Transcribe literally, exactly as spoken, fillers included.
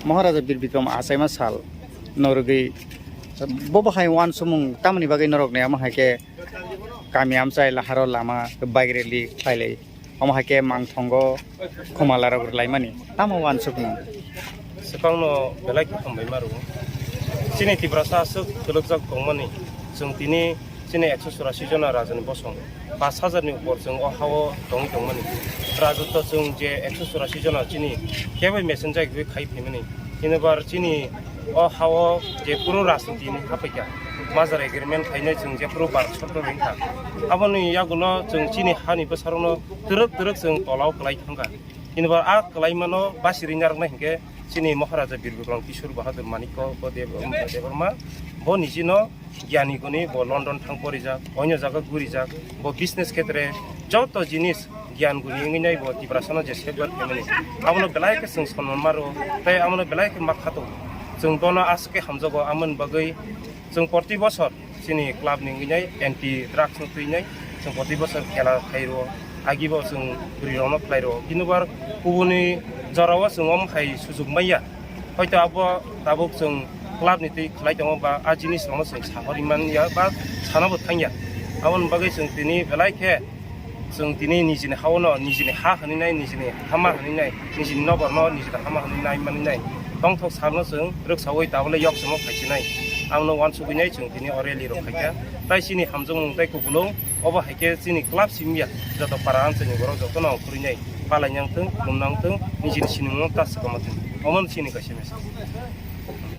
Maharaja Bir Bikram achaima sal norogwi bo bahai uansukmung tamoni bagwi norokni amo hai khe kami amchai laharo lama bike rally khlailai. Omo hai khe mangthongo khumala rok rwlaimani tamo uansukmung. Swkangno belai khe hambai ma rwo. Chini Tiprasa aswk kwlwkjak tongmani, chwng tini chini ekso churasi jona rajani bosong, pash hajar ni upor chwng o hao tongwi tongmani. Rajotwo chwng je ekso churasi jona chini kebo mesenjak gwi khai phaimani. Hinibar chini o hao je phuru rajniti ni haphaikha, merger agreement khainai chwng je phuru Bharat sorkar wngkha. Aboni yagulo chwng chini hani bwsarokno twrwk twrwk chwng tolao kwlai thangkha. Hinibar a kwlaimano basirwi narwknai hinkhe chini Maharaja Bir Bikram Kishore Bahadur Manikya bo Deb-, Debbarma bo nijino Gyani guni bo London thang porijak, onyo jaga gurijak, bo business khetre joto jinis gyan guni wngwi nai bo Tiprasano je safeguard khaimani. Abono belai khe chwng sonman maro, tei abono belai khe ma khato. Chwng bono aswk khe hamjago, amoni bagwi chwng proti bosor chini club ni wngwi nai anti drugs no twi nai, chwng proti bosor khela khai rwo. Agi bo chwng bwrwi rokno khlai rwo. Kintu bar kubuni jorao chwng omo hai sujuk manya. Hoito abo tabuk chwng club ni twi khlai tongo ba a jinis rokno chwng sahori manya ba sana bo thangya. Aboni bagwi chwng tini belai khe chwng tini nijini hao no nijini ha hwnwi nai, nijini hama hwnwi nai, nijini nokbar no nijini hama hwnwi nai manwi nai. Tongthok salno chwng rwksaui tabole yok chwngno phaisinai. Ang no uansugui nai chwng tini o rally rok khaikha. Tai chini hamjakmung tai kupulung obo hai khe chini club simi ya joto para amchaini borok jotono ang khurui nai. Palai nang thung, khulum nang thung, nijini sinimung ta swkang ma thung. Omo chini kaisa message.